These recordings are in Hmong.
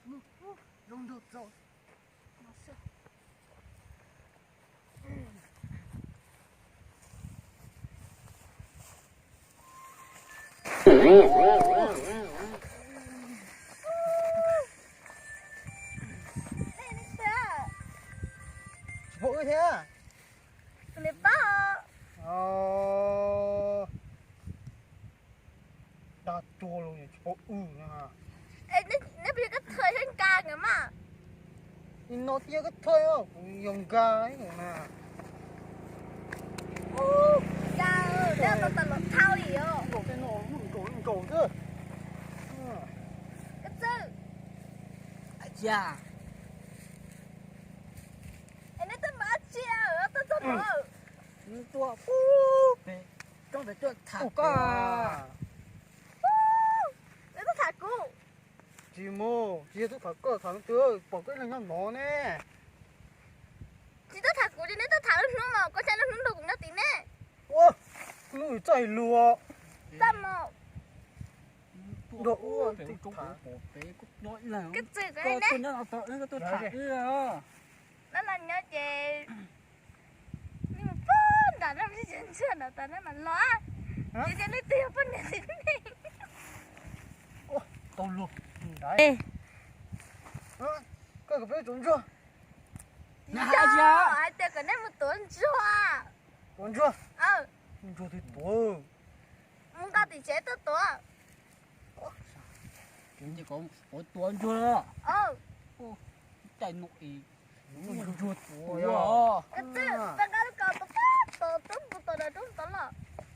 Mus, mus, zoo nraug txaus. Tsis pom wb thiab. Dag cuag los tsis pom wb na. Neb puas yog koj thawj thiab nkag nkawd mas? Nim no thiab koj thawj, kuv yog nkag na. Nkag, neb tau tau los thau li os. Nkaum tej no, nkaum nkaus xwb. Koj txawj. Cia. Es neb twb mus dab tsi, twb txog no. Tuaj pub pem, koj pem tuaj tham koj. Neb tuaj tham kuv. Tsis mus, tsis yog tuaj tham koj, tham leej twg, pom koj ib leeg nyob no ne. Tsis tuaj tham kuv li, neb tuaj tham lub hnub mas koj saib lub hnub nrog kuv nyob tim ne. Ua, hnub txoj hais lus. Txaj muag. Nrog ua tim tham. Koj txwm koj ne. Koj tuaj nyob no, koj tuaj tham wb. No no nyob ces nej mus pog nram no, ntsuag nram tas nej mam los. Ces nej twb yog poj niam txiv neej. Tau luag. Koj kom peb tuav ntsuag. Yog hais tias kom nej mus tuav ntsuag. Tuav ntsuag? Ntsuag twg tuav? Mus nqa tim tsev tuaj tuav. Ua tuav ntsuag. Caij no es ntsuag tuav. Koj twb nqa lub kaus tos tos roob mus tos roob tos los.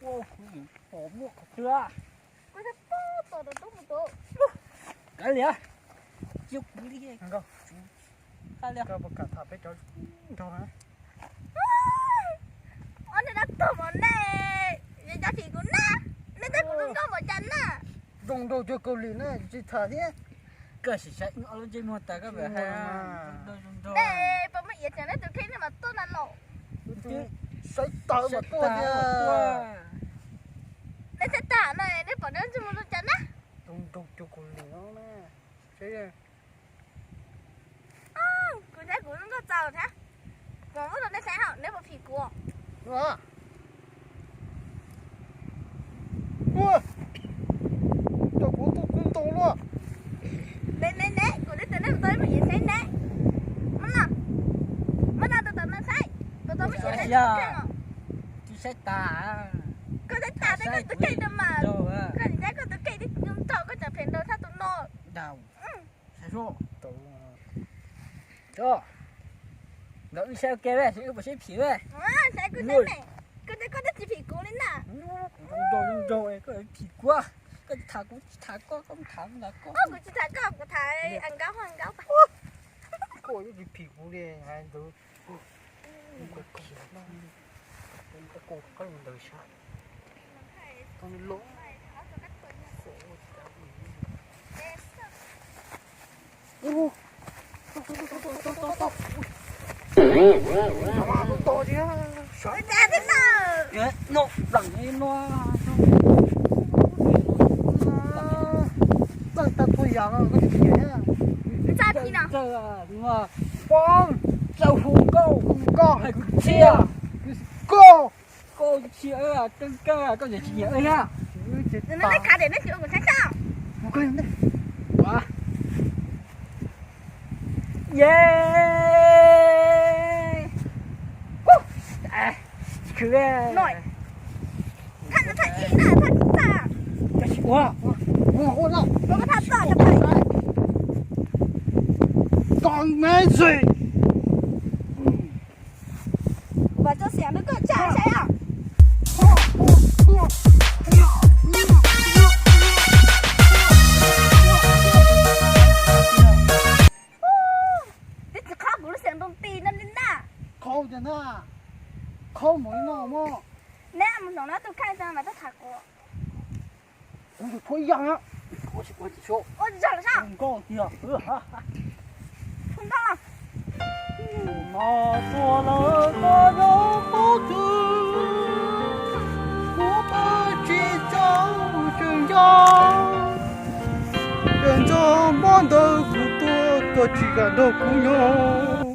Ua kuv yeej pom muaj qhov twg. Kuv twb pom tos roob mus tos. Kav liam. Cia kuv li. Koj puas kam tham peb cov nraug na? Ob niag dab tuag mos nej, yog cov phim kuv na, nej tej kuv zoo nkauj npaum cas na? Zoo nraug cuag Kaus Lim na tsis tham thiab. Koj sim saib ob lub ntsej muag tas koj pam hais. Nej puas muaj iav tseem nej tus kheej nej mam tuaj na los? Saib tas mas tuaj tiag. Nej saib tas no nej pom nej ntsej muag zoo cas na? Zoo nraug cuag Kaus Lim na. Kuv saib kuv zoo nkauj txaus thiab. Kuv muab rau nej saib hauv, neb puas phim kuv? Ua, cov kuv tuaj kub ntau luaj. Ne ne ne, kuv twb tias nej mus tau ib mus saib ne. Muab no, muab no tus tom no saib, tus tom mus saib. Tsis saib tas. Koj saib tas tej koj tus kheej rau mas. Koj tsis saib koj tus kheej twb zoo nraug koj tseem phem nraug tshaj tus no. Ntawd wb saib ua ke, wb puas saib phim. Saib kuv saib ne, kuv saib koj twb tsis phim kuv li na. Zoo nraug zoo nraug koj phim kuv, koj tsis tham kuv tsis tham koj, koj tham ntawd koj. Kuv tsis tham koj, kuv tham a nkaub a nkaub. Koj twb tsis phim kuv li hais ntawd. Txawj tau txhua yam los koj tsis nyiam thiab. Txawj hu nkauj, hu nkauj hais kuv thiab. Koj, koj tsis nyiam thiab. Ye. Khwv. Amazing. Kuv vam txoj xiam rau koj tsa saib os. Twb tsis qhov kuv lub xiam npoo tis no li na. Qhov tias na, qhov mus li no mog. Neb mus hnov no tus kheej xwb mas twb tham kuv. Kuv tus tshuab yaj na. Ua tsis ua tsis tshuab. Ua tsis tshuab los sao? Hu nkauj tiag. Hu nkauj los. Tus no tuag lawm koj yuav qhov twg? Kuv pab tsis txaus tseem nco, tseem nco mob ntawd kuv tuag. Tsis kam nrog kuv nyob.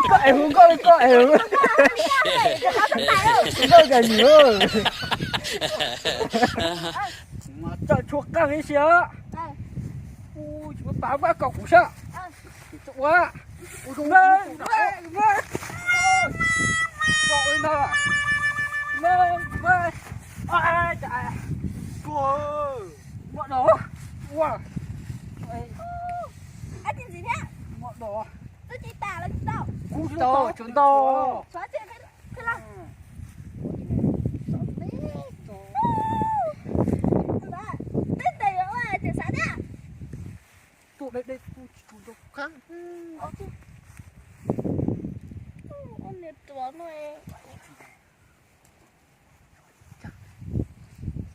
Koj es hu nkauj li koj es. Nkauj cas nws. Txawm tshuav qeej li si os. Tsis muaj pab vaj kom kuv sab. Ua. Muaj dos. Ua. Muaj dos. Kuv tsis tau, tsis tau. Tuaj deb deb tuaj tsis tshua rau qab. Ua niag ruam no.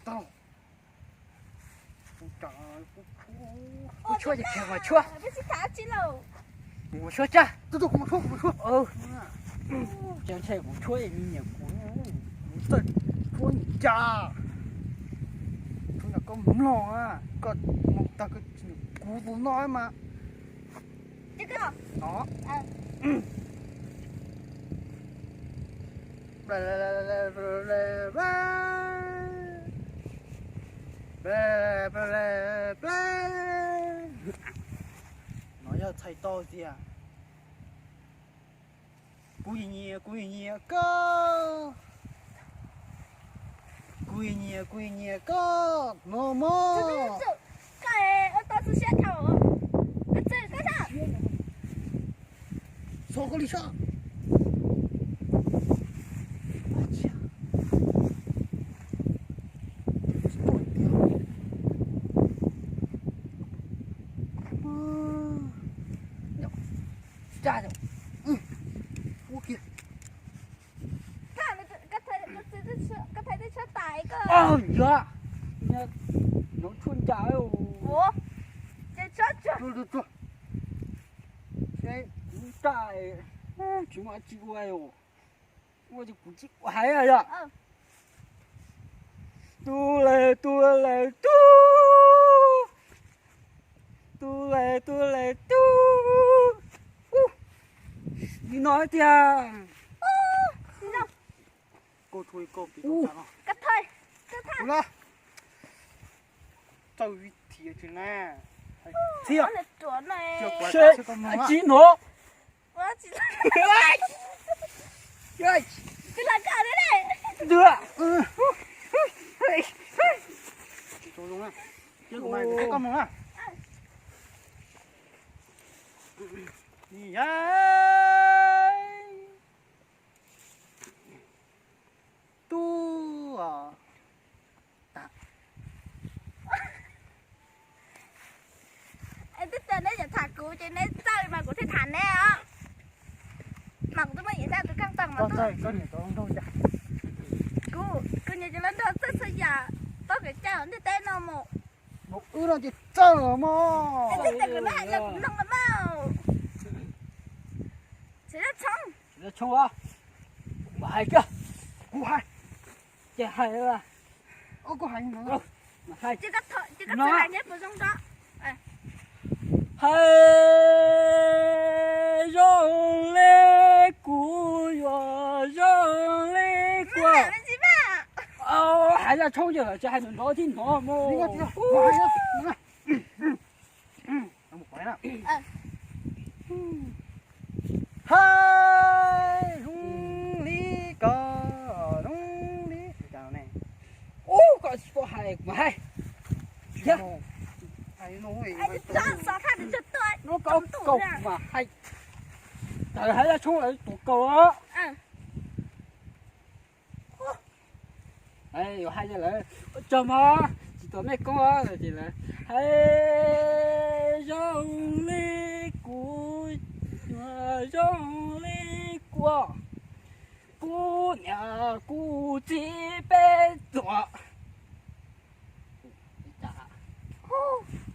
Tau. Kuv tshuab ces kiag mas tshuab. Kuv tshuab tsaj. Tub tub kuv mus tshuab, kuv mus tshuab. Ces ntshe kuv tshuab es nws nyiam kuv, kuv txawj tshuab nws cas. Tshuab nrog koj mloog, koj mloog tag koj tsis nyiam kuv tus no mas. No. No yog txhais tau tias kuv nyiam, kuv nyiam koj, kuv nyiam, kuv nyiam koj no mog. Txhob koj li sab. Tsa, ua kiag. Koj thaiv tej tshuab tas koj. Yog, nov tshuaj ncas. Kuv tsa, tsis muaj tsis ua, ua ces kuv tsis ua hais yom. Tus lawm, tus lawm, tus, tus lawm, tus lawm, tus. Li no tiag. Koj thaiv, koj thaiv. Txawj vib thi tsis na. Txhiaj. Tsis hnov. Ntws. Tub. Twb tias neb yuav tham kuv ces neb txawj mas kuv thiaj tham neb os. Mas kuv twb muab yim sab tus kheej tau mas tub. Kuv, kuv nyiam cov loj nrog txawj txhua yam, paub kev cai ntiaj teb no mus. Wb no ces txawj mog. Twb tias kuv neb hais los kuv mloog los mas. Tsis dab tshoob. Tsis dab tshoob, kuv hais kiag, kuv hais. Ces hais, kuv hais, hais, hais zoo li kuv yuav zoo li kuv. Hais dab tshoob ces tsis hais nrov tib no mog. Hais zoo li ko, zoo li, ub, koj tsis paub hais mas hais. Yog, lub koj kaum mas hais. Tawm hais dab tshoob lawv tus kaus os. Yuav hais li lawv, ua tsaug mog, tsis tau mej koob os, ces lawv hais zoo li kuv, zoo li kuv, kuv niam kuv txiv peb tug.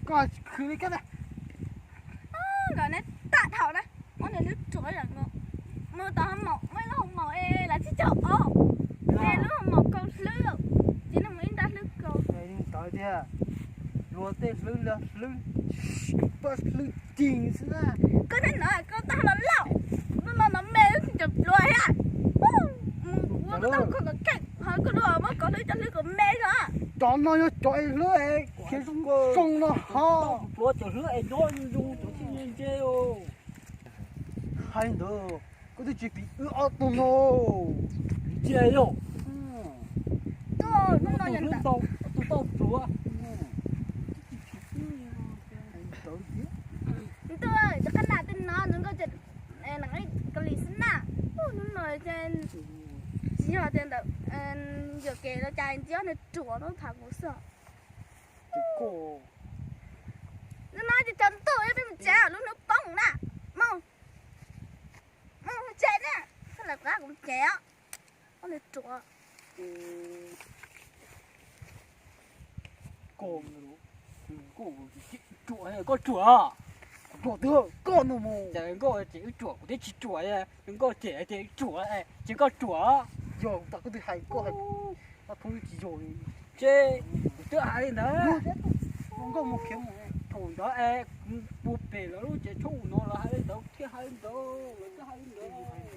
Koj khwv li koj na. Nkawd neb tam thaum na, muab nws hlwb tsuav, mus tom hoo maum, muaj ib lub hoo maum es lawv tsis caum os, es lub hoo maum kaus hlwb, ces nws muaj ib nrab hlwb kaus. Luag tej hlwb los hlwb, pab hlwb cig xwb na. Koj tej no koj tab los lauj, hnub no no me lub tsis cov pluas thiab. Mus ua tau koj kom kheej, ho koj luag muab koj hlwb cov hlwb kom me xwb. Cov no yog cov es hlwb es khiav zoo no ho. Pluas cov hlwb es nyob zoo cov tsis ntse. Hais ntawd koj twb tsis piv wb ob tug no. Cia yog. Tus tau pluas. Ntuj, cov qab nas tej no nws nkauj ces kali xwb na. Hnub no ces tsis yog tias ntawm yuam kev los cas, ntsib ob niag ruam no tham kuv xwb. Hnub no ces tsaus ntuj peb mus tsev, lub hnub poob na. Mus, mus tsev na, sab lawm kuv qab kuv tsev os. Ob niag ruam. Koj ruam, koj ruam, koj no mus. Cas nkauj ces wb ruam, kuv twb tsis ruam, nkauj ces tias wb ruam, ces koj ruam. Yog tas koj twb hais koj hais, tsis yog. Ces kuv twb hais li ntawd. Nkauj mus khiav mus. Thaum ntawd es kuv pem lawv lub tsev tshoob no lawv hais li ntawd thiaj hais li ntawd, lawv twb hais li ntawd.